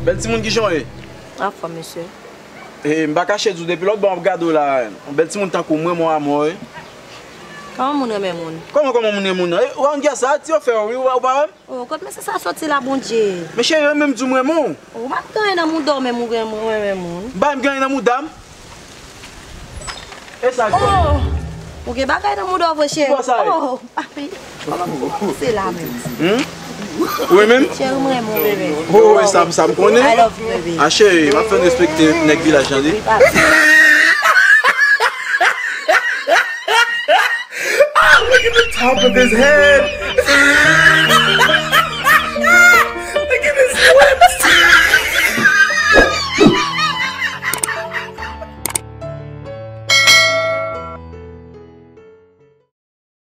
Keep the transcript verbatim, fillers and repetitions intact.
Bèl timoun, kijan w ye? Anfòm, mesye. E, m pa kache di w, depi lòt bò m ap gade w la, yon bèl timoun tankou mwen, mon amò, wi. Kòman moun renmen moun? Kòman, kòman moun renmen moun nan? E, ou pa konn kiyès sa, ti yo fè w, wi, ou pa, ou pa wè m? Oh, kot mesye sa soti la, Bondye? Men cheri, mwen menm di w m renmen w. Ou pa t gen anyen nan mouda w, menm ou renmen, renmen moun. M pa menm gen anyen nan mouda m. E sa k fè? Oh! Ou gen bagay nan mouda w vre, cheri. Ki bò sa ye? Oh, papi. Kòman pou kòmanse la menm? Hmm? Ou renmen m? Cheri, m renmen w, bebe. Oh, e sa, sa m konnen. I love you, bebe. A, cheri, m ap fè n respekte nèg vilaj lan, tande. Wi, papi. Ah, look at the top of his head.